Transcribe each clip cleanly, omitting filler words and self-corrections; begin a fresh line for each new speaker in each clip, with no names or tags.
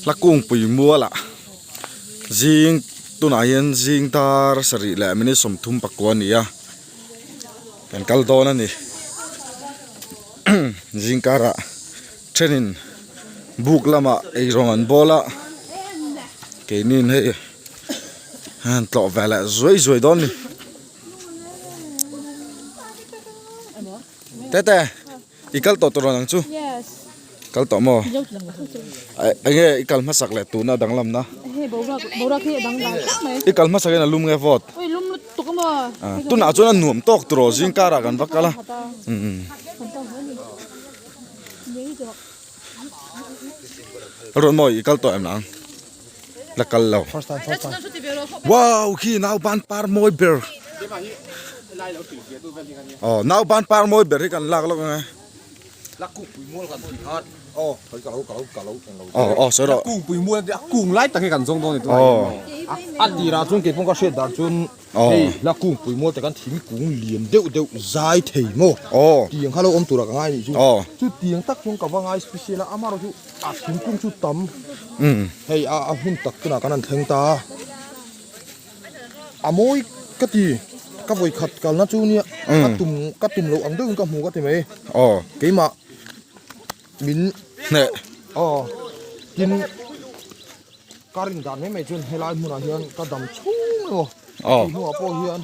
Hla kungpui mualah zing tunah hian zing dar sarih leh minute 34 a ni a kan kal dawn a ni zing karah thenin buk lamah eirawng an bawl a keinin hei an tlawh ve leh zuai zuai dawn a ni tete. I kal tawh tur ang chu?
Yes.
Kal tawh maw? Enge i kal hmasak leh tuna danglam na?
Hei boruak boruak hi a danglam khawp mai.
I kal hmasak in a lum nge vawt?
Ui lum lutuk a maw?
Tunah chuan a nuam tawk tur aw zing karah kan va kal a. Rawn maw i kal tawh em nang? La kal lo. Wow khi nauban par mawi ber. Aw nauban par mawi ber hi kan lak lawk ang e. Aw aw sawi rawh.
Kungpui mual a kung lai tak hi kan zawng dawn ni tunah hian maw. A tirah chuan keipawh ka hriat dan chuan Hei la kungpui mual te kan thing kung lian deuh deuh zai thei maw? Tiang kha lo awm turah ka ngai anih chu. Chu tiang tak chuan ka va ngai special a, amaherawh chu a thingkung chu tam. Hei a a hmun tak tunah kan han thleng ta a. A mawi ka ti, ka vawi khat kalna chu nia ka tum ka tum loh ang deuhin ka hmu ka ti mai. Keimah min
hneh.
Aw tin. Ka rin dan mai mai chuan helai hmunah hian ka dam chhung emaw tih hnuah pawh hian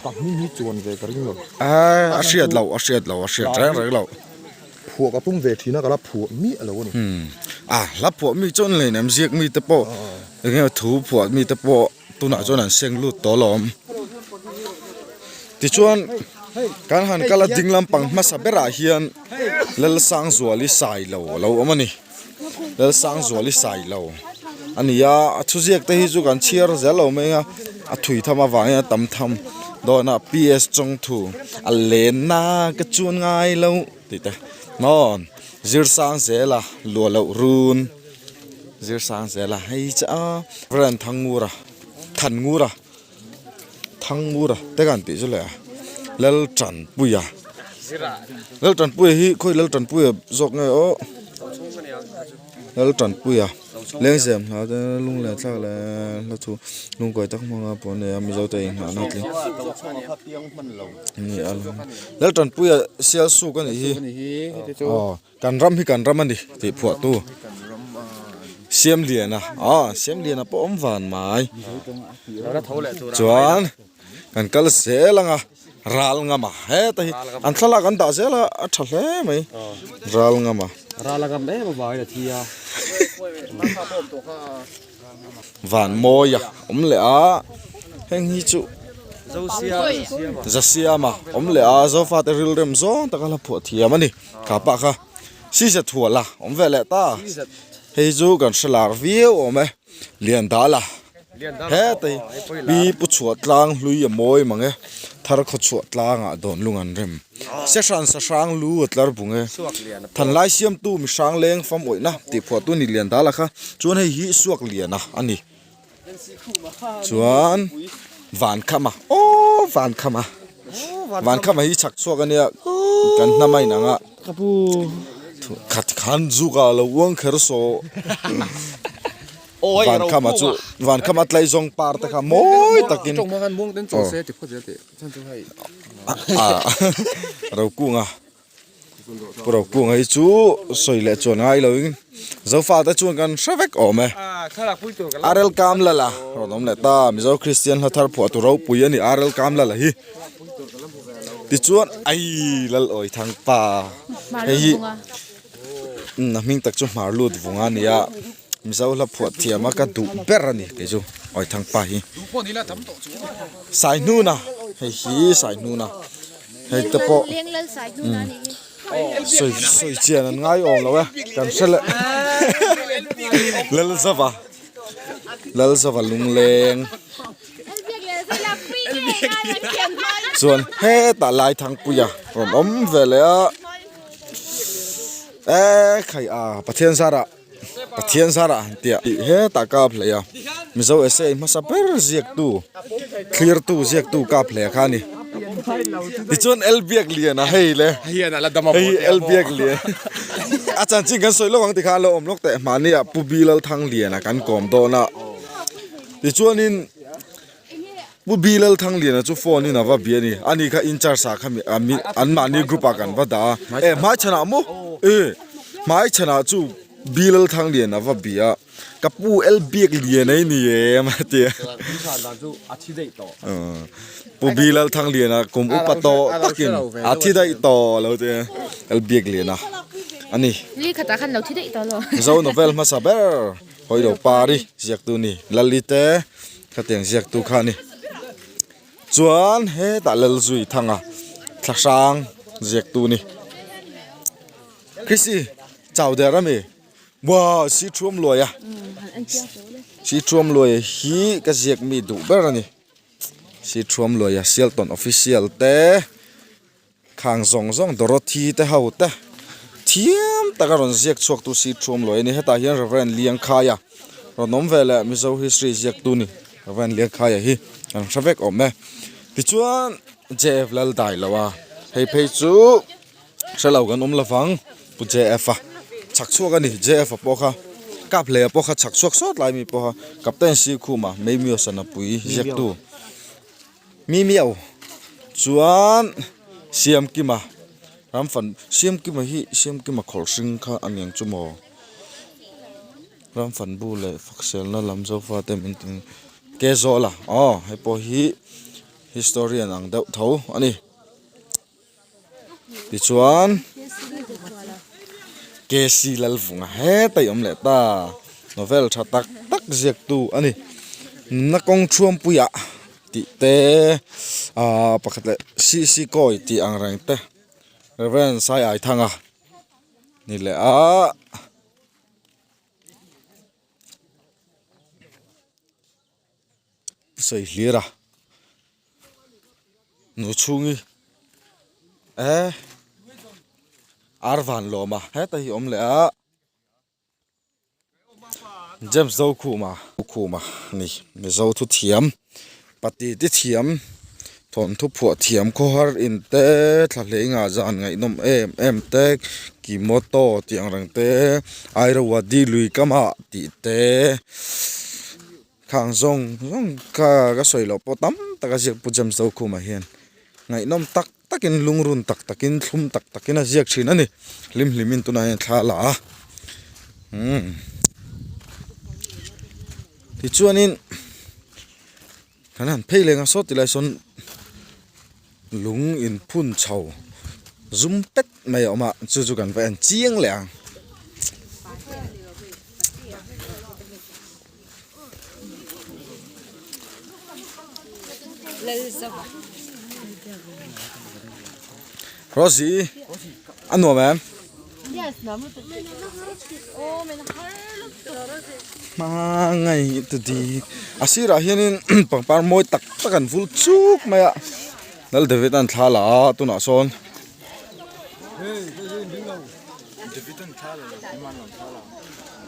ka hming hi chuan ve ka ring lo.
A hriat loh, a hriat loh, a hriat reng reng loh.
Phuah ka tum ve thin a, ka la phuah miah lo a ni.
A hla phuah mi chuan lei nem ziak mi te pawh eng nge thu phuah mi te pawh tunah chuan an seng lut tawh alawm. Tichuan kan han kal a ding lampang hmasa berah hian Lalsangzuali Sailo a lo awm a ni. Lalsangzuali Sailo a ni a a thuziak te hi chu kan chhiar zel lo mai a a thui tham avangin a tam tham dawn a p s chawngthu a lenna ka chuan ngai lo tih te maw zir sang zela luah loh run zir sang zela hei chu a Reverend Thangura Thanngura Thangura te kan tih chu le a Laltanpuia Laltanpuia hi khawi Laltanpuia zawk nge aw Laltanpuia lengzem hla te lung leh thlak leh hla thu lungkawi tak hmanga pawh a nei a mizo te inghahna tling ani a Laltanpuia sial suk a nih hi aw. Kan ram hi kan ram a ni tih phuahtu Siamliana aw Siamliana pawh awm van mai chuan kan kal zel ang a ral ngam a heta hi an thlalak an dah zel a a tha hle mai ral ngam a van mawi a awm leh a heng hi chu Zasiama awm leh a Zofate rilrem zawng taka la phuah thiam a ni. Kha pah kha Caesar thual a awm ve leh ta hei chu kan hre lar viau awm e lian dal a hetei pi pu chhuah tlang hlui a mawi mang e thar khaw chhuah tlangah dawn lung an rem se hran sa hrang lu a tlar bung e thanlai siamtu mi hrang leng fam awihna tih phuah tu ni lian dal a kha chuan hei hi suak lian a a ni chuan van kham a aww van kham a van kham a hi chhak chhuak a nia kan hnam a inang a khat khan zuk a lo uang kher saw van kham a chu van kham a tlai zawng par te kha mawi takin aw rokunga. Pu Rokunga hi chu sawi leh chuan ngai lo in Zofa te chuan kan hre vek awm e. RL Kamlala rawn awm leh ta Mizo Kristian hla thar phuah tu ropui a ni RL Kamlala hi. Tichuan ai lal awi thang pa hei hi a hming tak chu hmar lut vung a nia Mizo hla phuah thiam a ka duh ber a ni kei chu awi thang pa hi. Saihnuna hei hi Saihnuna. Hei te pawh sawi sawi chian an ngai awm lo e kan hre leh Lalzava Lalzava lungleng chuan hetah Laithangpuia rawn awm ve leh a e khai a Pathian zarah Pathian zarah han tih hetah kap hlei a Mizo essay hmasa ber ziaktu thlirtu ziaktu kap hlei kha a ni tichuan L Biakliana hei le hei L Biaklian. A chanchin kan sawi lawk ang tikhan a lo awm lawk teh mahnia Pu Bilalthangliana kan kawm dawn a. Tichuanin Pu Bilalthangliana chu phone in a va bia a ni. Ani kha in charge ah kha mi an mahni group ah kan va dah a. E hmaichhanah maw? E hmaichhanah chu Bilalthangliana a va bia a. Ka pu El Biak Lian ei ni em a ti a. Pu Bilalthangliana kum upa tawh takin a thi daih tawh a lo ti a. El Biak Liana a ni. Mizo novel hmasa ber. Hawi lo pari ziaktu ni Lali te khatiang ziaktu kha a ni. Chuan hetah Lalzui Thanga thla hrang ziaktu ni. Chrissy chau der ami wow si thuam luai a si thuam luai hi ka ziak mi duh ber a ni si thuam luai a Sialton official te. Khang zawng zawng Dorothy te ho te thiam taka rawn ziak chhuak tu si thuam lawi a ni. Hetah hian Rev Liangkhaia rawn awm ve leh Mizo history ziak tu ni Rev Liangkhaia hi kan hre vek awm e. Tichuan JF Laldailoa hei phei chu hre lo kan awm lovang Pu JF a chhak chhuak a ni. JF a pawh kha kap hle a pawh kha chhak chhuak sawt lai mi pawh kha Captain Sikhuma Meimio Sanapui ziaktu. Mimiau chuan Siamkima ramfan Siamkima hi Siamkima khawlh hring kha a niang chu maw ramfan bu leh fakselna lam zofa te min ti ke zawh la aw hei pawh hi historian ang deuh tho a ni. Tichuan KC Lalvunga heta i awm leh ta novel tha tak tak ziaktu a ni nunna kawng thuampuiah tih te ahh pakhat leh CC kawi tih ang reng te Rev Saiaithanga ni leh a. Sawi hlir a nu chhungi eh ar van lawm a heta hi awm leh a James Zokhuma Khuma a ni Mizo thu thiam pati ti thiam thawnthu phuah thiam khawhar in te thla hlei ngah zan ngaihnawm em em te kimoto tih ang reng te Airawadi lui kamah tih te. Khang zawng zawng kha ka sawi loh pawh tam tak a ziak Pu James Zokhuma hian ngaihnawm tak takin lungrun tak takin thlum tak takin a ziak thin a ni hlim hlimin tunah hian thla a la a umm tichuanin kan han phei leh ang a saw tilai sawn Lung in phun chho zum pet mai a awm a chu chu kan va en chiang leh ang. Rosie a nuam em? Hmangaih tu dik a sirah hianin pangpar mawi tak tak an vul chuk mai a Lal David an thla la a tunah sawn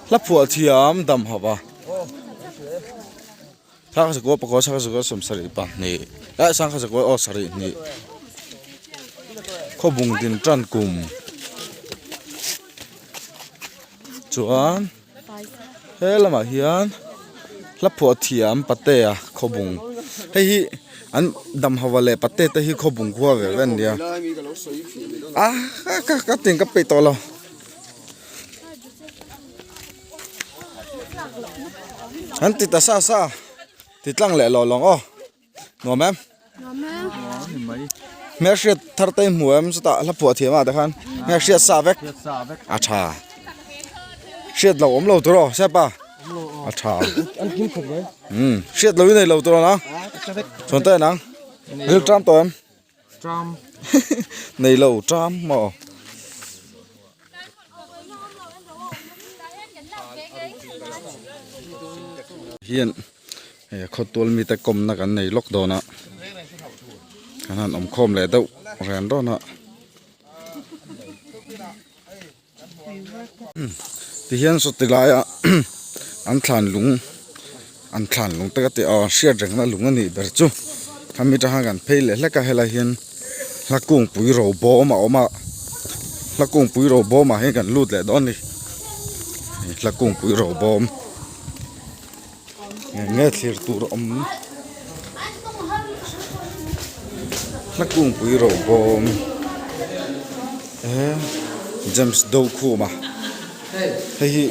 hla phuah thiam dam hauh a. Sangha zakua pakua sangha zakua 72 eh sangha zakua aw 72 khawbung din tan kum chuan he lamah hian hla phuah thiam patea khawbung hei hi an damhauha leh pate te hi khawbung khua ve ve an nia a ka ka tin ka peih tawh lo. An ti ta sa sa ti tlang leh lawh lawng aw nuam em hmelhriat thar te hmu em chutah hla phuah thiam ah te khan hmelhriat sa vek a tha hriat lo awm lo tur aw sepa a tha um hriat lo i nei lo tur aw nang chuan ta nang ril tram tawh em
Tram.
Nei lo tram maw. Hian hei khawtual mite kawmna kan nei lawk dawn a kan han awm khawm leh deuh ren rawn a. Tihian saw ti laia an thlan lung an thlan lung te ka tih aw hriat rengna lung a nih ber chu khami atang khan kan phei leh hlek a helai hian hla kungpui ro bawm a awm a. Hla kungpui ro bawm ah hian kan lut leh dawn a ni. Hla kungpui ro bawm nge nge thlir tur a awm. Hla kungpui ro bawm eh James Dokhuma hei hi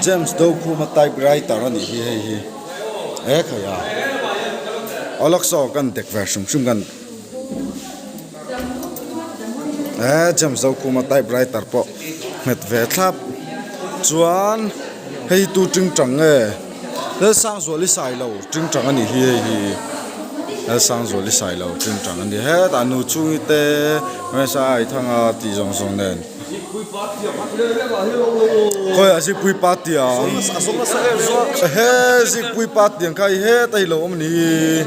James Dokhuma typewriter a nih hi hei hi he khai a aw lawk saw kan dek ve hrim hrim kan. Eee James Zokhuma typewriter pawh nghet ve thlap chuan hei tu tingtang nge Lalsangzuali Sailo tingtang a nih hi hei hi Lalsangzuali Sailo tingtang a ni hetah nu chungi te Msa Aithanga tih zawng zawng nen khawiah zikpui pa tiang ehe zikpui pa tiang kha hei heta hi lo awm a ni hi.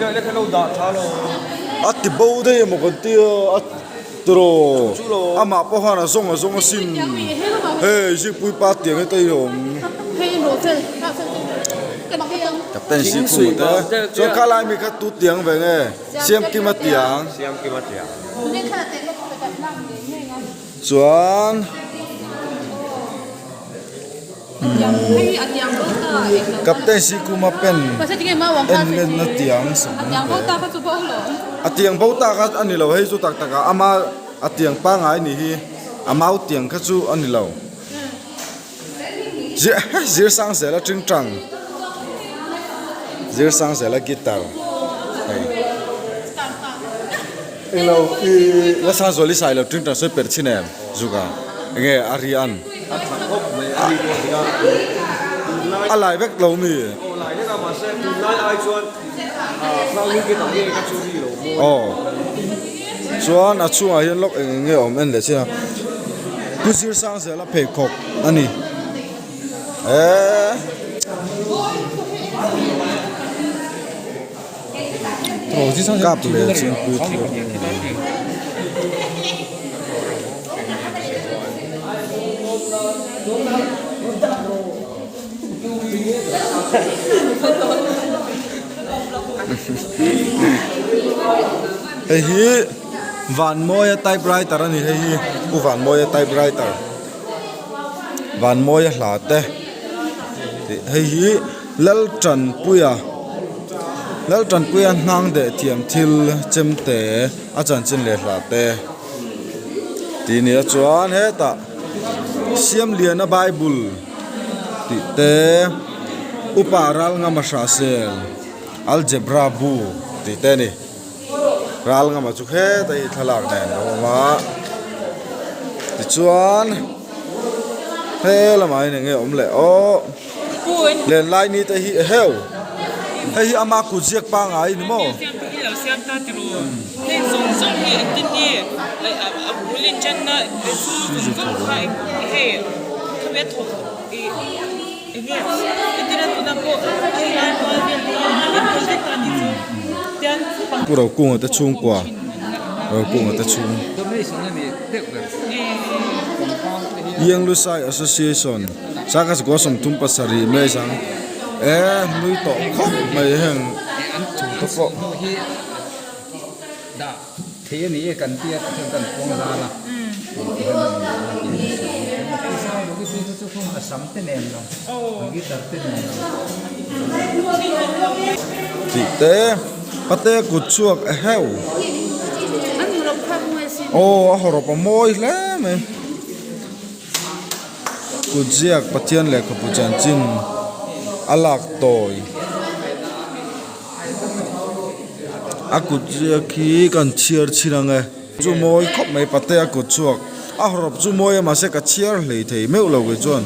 A ti bo daih emaw kan tia a tiraw amah pawh khan a zawng a zawng asin hei zikpui pa tiang heta hi a awm captain Sikhuma te chuan kha lai mi kha tu tiang ve nge Siamkima tiang chuan. Captain Sikuma pen en lenna tiang sam a tiang bo ta kha a ni lo hei chu tak tak ah ama a tiang pangngai ni hi a mau tiang kha chu a ni lo zir sang zel a tingtang zir sang zel a guitar hei englo ih la sang zuali sai lo tingtang sawi per chin em zuka enge a ri an.
A tha khawp mai a ri pawh nia tunlai
A lai vek lo mi.
Aw lai vek a mahse tunlai ai chuan ah hla ui te tam nge ka chu ri lo mawi.
Aw chuan a chhungah hian lawk eng eng nge awm en leh chin a Pu Zirsangzela pheikhawk a ni eee. Kap leh chingpui thur. Hei hi Vanmawia typewriter a ni hei hi Pu Vanmawia typewriter Vanmawia hla te tih hei hi Laltanpuia Laltanpuia hnang deh thiam thil chemte a chanchin leh hla te. Tih nia chuan hetah Siamliana Bible tih te Upa Ralngama Hrahsel Algebra bu tih te a ni. Ralngama chu heta hi thlalak nen a awm a tichuan he lamah hian eng nge awm leh aw. Lenlai ni te hi eheu hei hi ama kut ziak pangai ni maw? Pu Rokunga te chhungkua Rokunga te chhung Ianglusai Association. Sangha sakawr 37 mai sang e hlui tawh khawp mai heng thu te pawh. Tih te pate kut chhuak eheu aw a hawrawp a mawi hle mai. Kutziak Pathian lehkhabu chanchin a lak tawi. A kutziak hi kan chhiar chhin ang e. Chu mawi khawp mai Patea kut chhuak. A hawrawp chu mawi a mahse ka chhiar hlei thei meuh lo kei chuan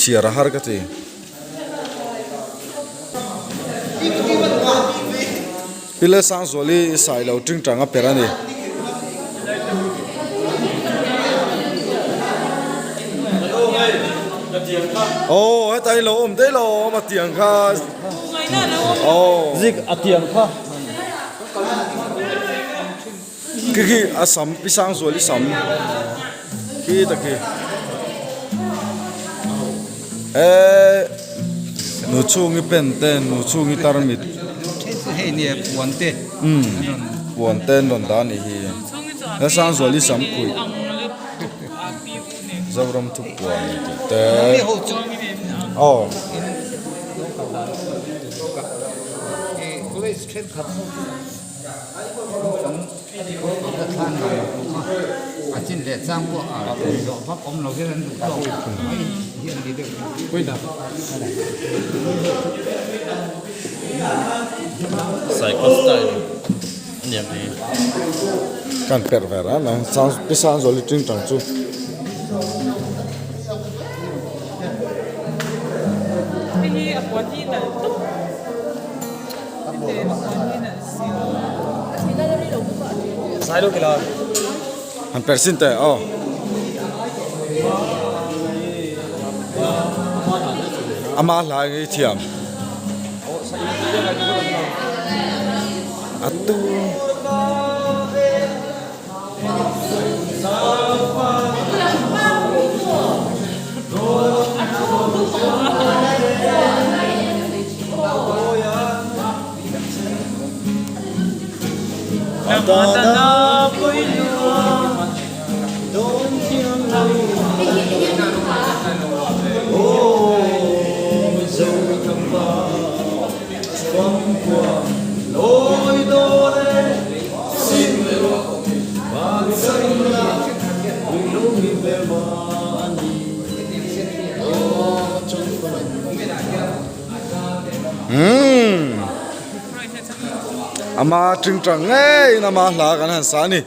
chhiar a har ka ti. Pile Sangzuali sai lo tingtang a per a ni. Aw heta hi lo awm daih lo awm a tiang kha. Aw.
Zik a tiang kha.
Khi khi a sam pi Sangzuali sam khi ta khi. Eee nu chhungi pen te nu chhungi tarmit
Hei nia puan te
umm puan te an rawn dah a nih hi. Lalsangzuali Samkhuih Zoram Thupuan tih te aw. Kan perh ve ran a sang pi Sangzuali tingtang chu. Han perh sin teh aw. Ama hla eng i thiam. A tu. Umm ama tingtang ngeiin ama hla kan han sa a ni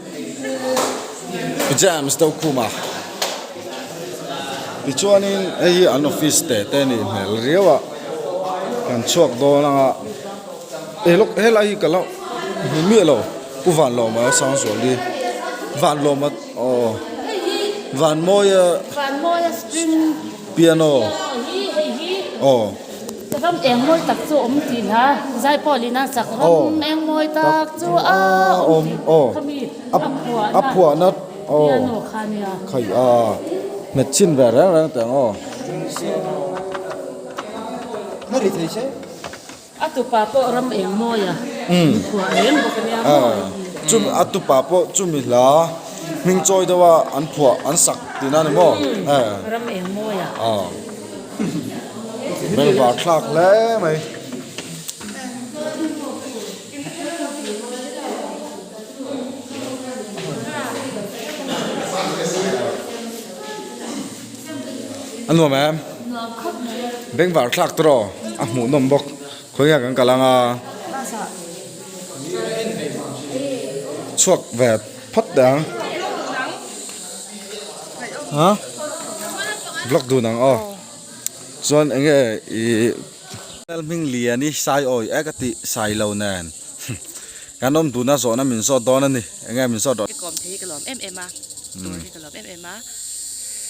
James Dokhuma tichuanin hei hi an office te te a nih hmel riau a kan chhuak dawn anga eh lawk helai hi ka lo hmu miah lo Pu Vanlawma Sangzuali Vanlawma aw Vanmawia piano aw.
Ram eng mawi tak chu a awm tih hla Zaipawl in a sak ram eng mawi tak chu a awm tih khami a phuahna piano kha nia.
Khai a hmet chin ve reng reng teh ang aw.
A tupa pawh ram eng mawi a phuah reng bawk a nia maw.
Chumi a tupa pawh chumi hla hming chawi deuh a an phuah an sak tihna a ni maw?
Ram eng mawi a.
Hmelvar thlak hle mai. A nuam em?
Nuam khawp mai.
Bengvar thlak tawh a hmuh nawm bawk. Khawi nge kan kal anga? Chhuak ve phawt teh ang. Ha? Vlog dun ang aw. Chuan eng nge ih Hming lian i sai awi e ka tih sai lo nen kan awm duna zawhna min zawt dawn a ni. Eng nge min zawt rawh.
Ka kawm thei hi ka lawm em em a, tur hi ka lawm em em a.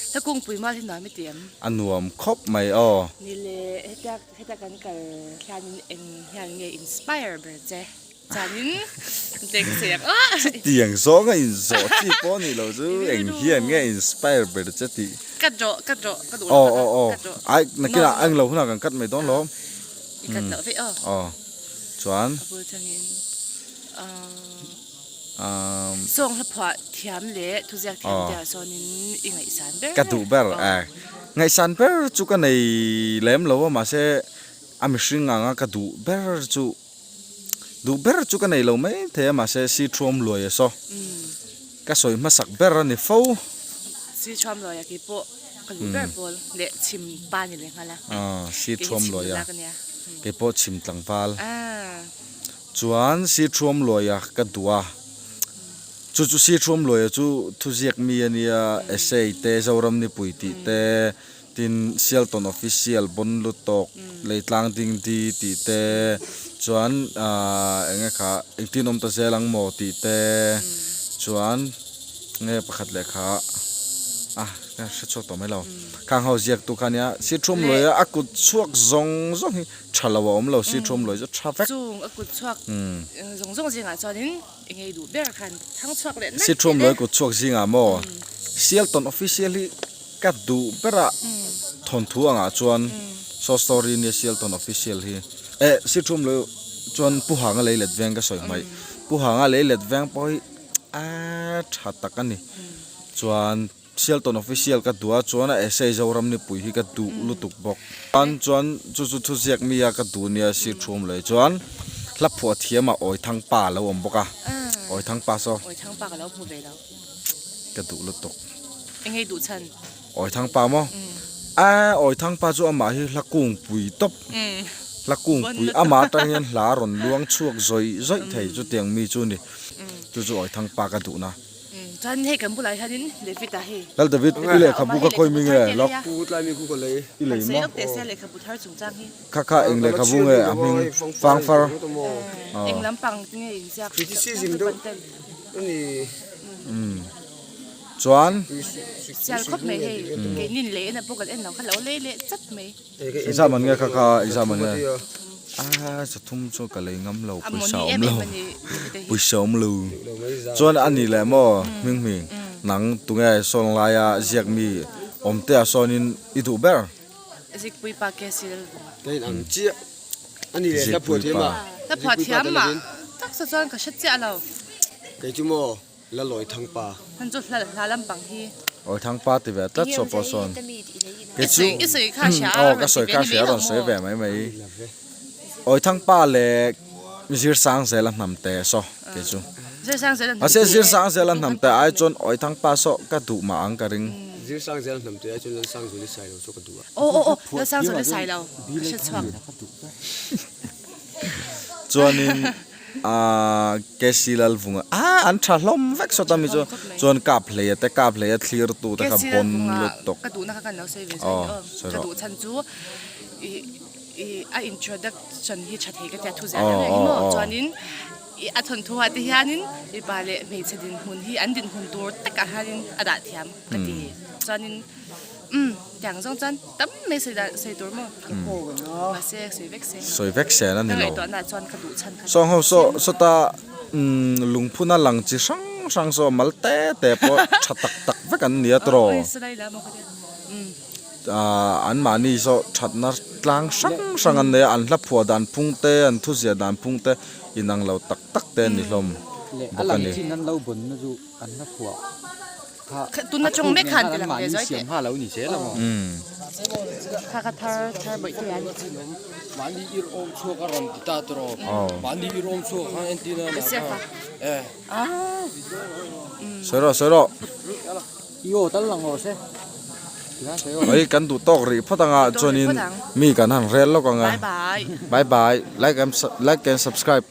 Hla kungpui mual hi nuam i ti em?
A nuam khawp mai aw.
Ni le hetia hetia kan kal hianin eng hian nge inspire ber che? Chuanin tengcheng ah.
Chutiang zawnga inzawh chi pawh a nih loh chu eng hian nge inspire ber che tih.
Ka rawh ka rawh ka duh lo
Aw aw aw ai nakinah a englo hunah kan cut mai dawn lo.
I cut loh veih aw.
Aw chuan.
A bul changin ahh sawng hla phuah thiam leh thuziak thiam te ah sawnin i ngaihsan ber.
Ka duh ber eh ngaihsan ber chu ka nei lem lo a mahse a mihring anga ka duh ber chu. Duh ber chu ka nei lo mai thei a mahse si thuam luai a saw. Ka sawi hmasak ber a ni fo.
Si thuam luai a kei pawh ka duh ber pawl leh chhim pa ni leh nghal a.
Aw si thuam luai a kei pawh chhim tlangval. Chuan si thuam luai a ka duh a. Chu chu si thuam luai a chu thuziak mi a nia essay te Zoram nipui tih te. Tin, Sialtawn Official bawn lut tawk Leitlang ding di tih te chuan ahh eng nge kha engtin awm ta zel ang maw tih te chuan nge pakhat leh kha ah ka hre chhuak tawh mai lo. Khang ho ziak tu kha nia Sithum Luaia a kut chhuak zawng zawng hi tha lo a awm lo Sithum Luai chu tha vek.
Chung a kut chhuak zawng zawng zingah chuanin eng nge duh ber khan thang chhuak leh nak
Sithum Luai kut chhuak zingah maw Sialtawn Official hi Ka duh berah thawnthu angah chuan short story nia Sialtawn Official hi eh Sithum lo chuan Pu Hanga lei let veng ka sawi hmaih. Pu Hanga lei let veng pawh hi aaa. tha tak a ni. Chuan Sialton Official ka duh a, chuan a essay Zoram Nipui hi ka duh lutuk bawk. Chuan chuan chu chu thuziak mi a ka duh nia sir thu awm lo hi chuan hla phuah thiam ah Awithang pa a lo awm bawk a, Awithang pa saw.
Awithang pa ka lo hmu ve lo.
Ka duh lutuk.
Eng nge i duh chhan?
Awithang pa maw? Aaa Awithang pa chu amah hi hla kungpui tawp. Hla kungpui amah atang hian hla a rawn luang chhuak zawih zawih thei chutiang mi chu a ni. Chu chu Awithang pa ka duhna.
Chuan hei kan bulah hianin David-a hei.
Lal David, i lehkhabu ka khawi mi nge lawk? I lei maw?
Lehkhabu thar chungchang hi.
Kha kha eng lehkhabu nge a hming? Fangfar.
Eng lampang nge inziak?
Criticism deuh a ni.
Chuan.
Sial khawp mai hei. Keinin lei en ah pawh kan en lo kha lo lei leh chat mai.
Exam an nge kha kha exam an nge. A zathum chu ka lei ngam lo pawisa awm lo pawisa awm lo. Chuan a ni leh maw hming hming nang tunge sawn laia ziak mi awm te ah sawnin i duh ber.
Zikpui pa ke sil vung.
Ka in ang chiah a ni leh hla phuah thiam ah.
Hla phuah thiam ah tak sa chuan ka hre chiah lo.
Kei chu maw La lawi thang pa.
Hman chu hla hla lampang hi.
Awi thang pa ti ve tlat saw pawh sawn.
Kei chu i sawi kha hria
aw ka sawi kha hria rawn sawi ve mai mai. Awi thang pa leh zir sang zel a hnam te saw kei chu.
Zir sang zel a hnam
te. Mahse zir sang zel a hnam te ai chuan awi thang pa saw ka duh mah ang ka ring.
Zir sang zel a hnam te ai chuan Lal sang zul i sai lo saw ka duh a.
Aw aw aw Lal sang zul i sai lo ka hre chhuak.
Chuanin Aaa KC Lalvunga aaa an tha hlawm vek sawt a mi chu chuan kap hlei a te kap hlei a thlir tu te kha bawn lutuk
ka duhna kha kan lo sawi ve sawi aw ka duh chhan chu i i a introduction hi tha thei ka tia thu ziah reng hi maw chuanin i a thawnthu ah te hianin mipa leh hmeichhe dinhmun hi an dinhmun tur takah hianin a dah thiam ka ti chuanin Umm tiang zawng chuan tam mai sawi dan sawi tur maw mahse sawi vek se
Sawi vek sen a ni
ka
lo.
ngaihtuahna ah chuan ka duh chhan kha
Saw ho saw sawta umm lungphuna lang chi hrang hrang saw mal te te pawh tha tak tak vek an ni a tawh.
Oi salai la maw ka tia umm.
Ahh an mahni saw thatna tlang hrang hrang an nei a an hla phuah dan phung te an thuziah dan phung te inang lo tak tak te an ni hlawm
Leh a
bawk a
lang
ni.
chin an lo bawn na chu an hla phuah.
Tuna tawng mek khan ti lang ve zuai teh. Kha kha thar thar bawih te an.
Mahni ir awm chhuak a rawn ti ta tawh rawh. Mahni ir awm chhuak khan entir a
Ka siak a.
Sawi rawh sawi rawh.
I aw tal lang rawh se.
Mai kan duh tawk rih phawt anga chuanin mi kan han rel lawk anga.
Bye bye.
Bye bye. Like and like and subscribe.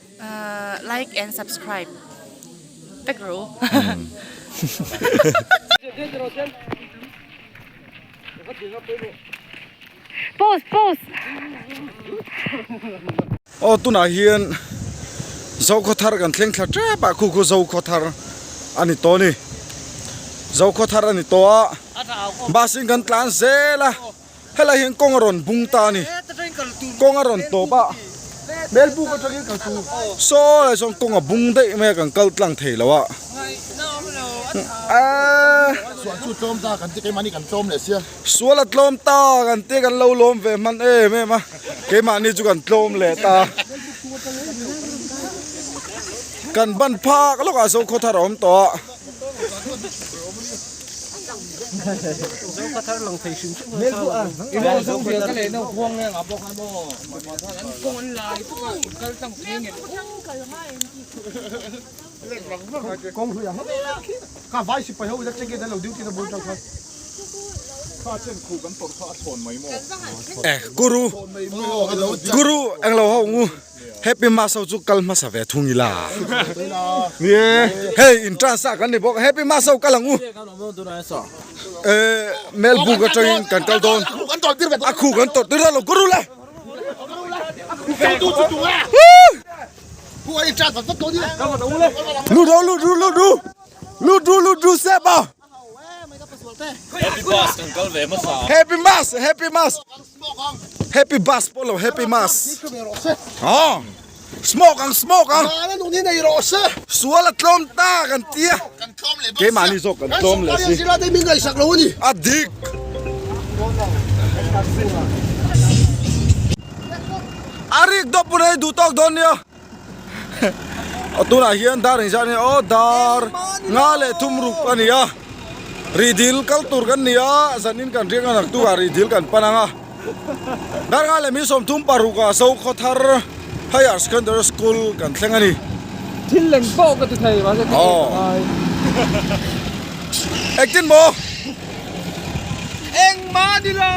Like and subscribe vek ru. Pause pause.
Aw tunah hian Zokhawthar kan thleng thla tep a khu khu Zokhawthar a ni tawh a ni. Zokhawthar a ni tawh a bus in kan tlan zel a. Helai hian kawng a rawn bung ta a ni. Kawng a rawn tawp a. Melbuk atangin kal tur. Saw lai sawn kawng a bung daih mai a kan kal tlang thei lo a. Eee.
Sual chu tlawm ta kan ti keimahni kan tlawm leh sia.
Sual a tlawm ta kan ti kan lo lawm ve hman em em a. Keimahni chu kan tlawm leh ta. Kan ban phak lawkah Zokhawthar a awm tawh a. Eh guru guru englo ho ngu. Happy Mas ho chu kal hmasa ve thung ila. Ni e, hei entrance ah kan ni bawk Happy Mas ho kal ang u. Eh Melbourne atangin kan kal dawn. A khu kan tawrh tir lo guru le. Lut ru lut ru lut ru. Lut ru lut ru sep a.
Happy bus kan kal ve hmasa.
Happy Mas Happy Mas Happy Bus pawh lo Happy Mas Aw Smoke ang smoke ang Sual a tlawm ta kan tia Keimahni zawk kan tlawm leh si A dik A rik dawp pawh nei duh tawk dawn nia. Aw tunah hian dar engzah ania aw dar nga leh thum ruk a ni a rihdil kal tur kan ni a zanin kan riak a naktukah rihdil kan pan ang a dar nga leh mi 36 ah Zokhawthar Higher Secondary School kan thleng a ni.
Thil leng pawh ka ti thei mahse ka en a ngai.
Engtin maw?
Engmah ni lo!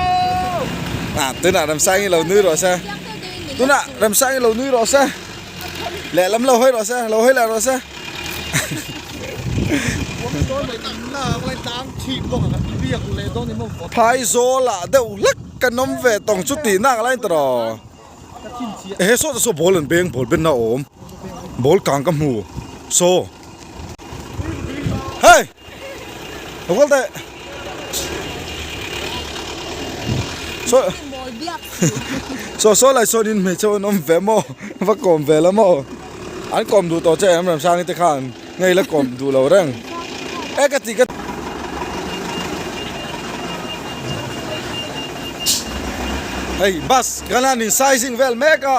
Ah tunah Remsangi lo nui rawh se. Tunah Remsangi lo nui rawh se. Lehlam lo hawi rawh se, lo hawi leh rawh se. Phaizawl ah deuh hlek kan awm ve tawng chu tih nak lai ta rawh. Ehe sawta saw ball an beng ball benna a awm. Ball kang ka hmu. Saw. Hey! Lo kal teh. Saw saw saw lai sawn in hmeichhe an awm ve maw va kawm ve la maw an kawm duh tawh che em Remsangi te khan ngei la kawm duh lo reng e ka ti ka hei bus kan han in sizing vel mek a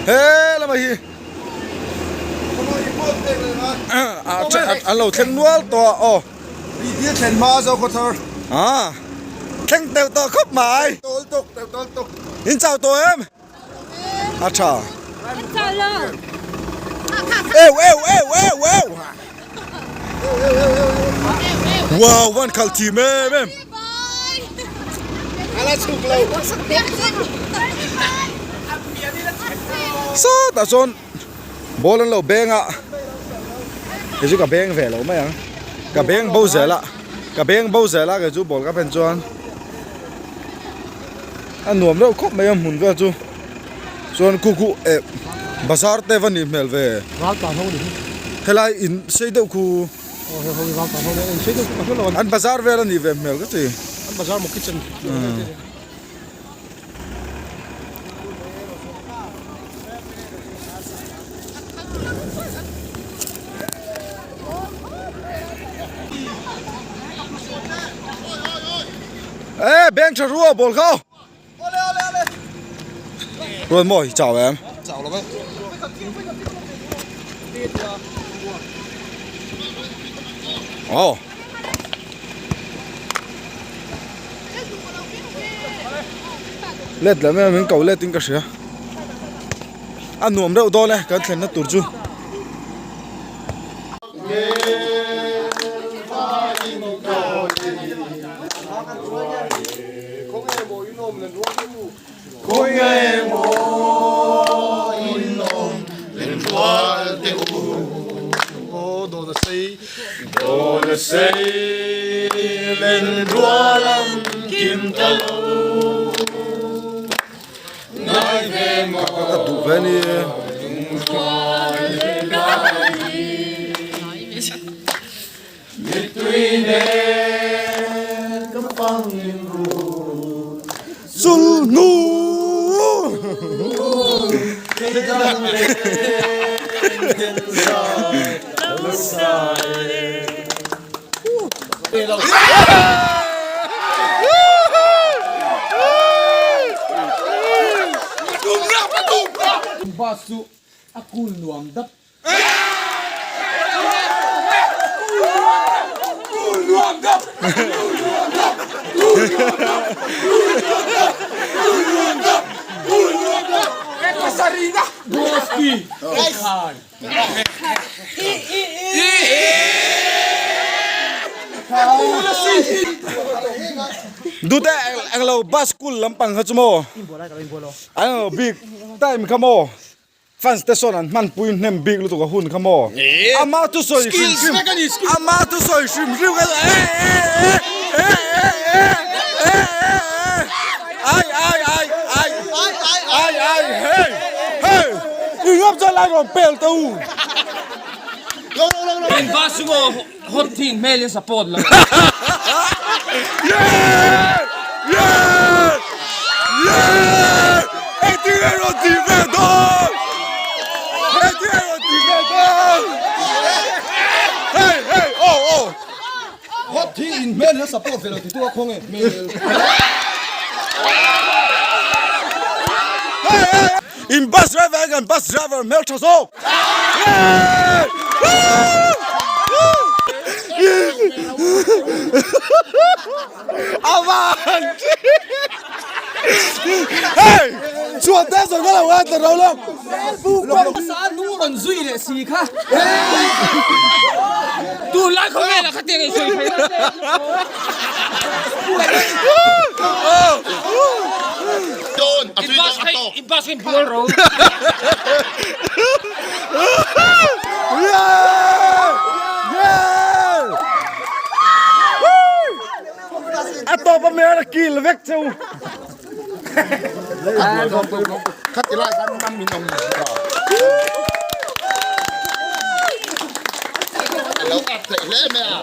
he lamah hi. An lo thleng nual tawh a aw.
Bidil thlen hma zo khaw thar.
A thleng teuh tawh khawp mai.
Tawl tawk teuh tawl tawk.
In chau tawh em? A tha.
In chau lo.
Eu eu eu eu eu. Wow van khalh thim em em.
A la chhuk lo.
Sawtah chuan ball an lo beng a kei chu ka beng ve lo mai ang ka beng bo zel a ka beng bo zel a kei chu ball ka pen chuan a nuam reuh khawp mai a hmun vel chu chuan khu khu eh bazar te va nih hmel ve helai in sei deuh khu. An bazar vel a nih ve hmel ka ti.
An bazar maw kitchen.
Ê beng tha rua ball kho. Ruan maw hi chau em?
Chau lo ve.
Oh. Let lam em min ko let in ka hria. A nuam reuh dawn e kan thlenna tur chu. Ka duh ve ni. Sulhnu.
Bus chu a cool nuam dap.
Dute englo bus school lampang kha chu maw an lo bik time kha maw fans te sawn an hman pui hnem bik lutuk a hun kha maw ama thu sawi hrim hrim ama thu sawi hrim hrim kha e e e e e e e ai ai ai ai ai ai hey hey i ngap chuan lai rawn pel teh u
In bus chu maw hot thin hmel in support lo.
Yeah! Yeah! Yeah! Engtin nge rawn tih ve dawn? Engtin nge rawn tih ve dawn? Hey hey oh oh!
Hot thin in hmel in support ve lo ti tu a khaw nge hmel.
Hey hey! In bus driver hian kan bus driver hmeltha zawk. Avan Hey! Chuan te zawng ka lo ngai ta ro lo.
Sa nu rawn zui leh si kha. Tunlai khawvelah kha tiang in sawi thei lo che. I bus kha i bus kha in bual ro.
A tawp a hmel a kil vek cheu.
Khati lai khan ram min awm a lo at theih hle mai a.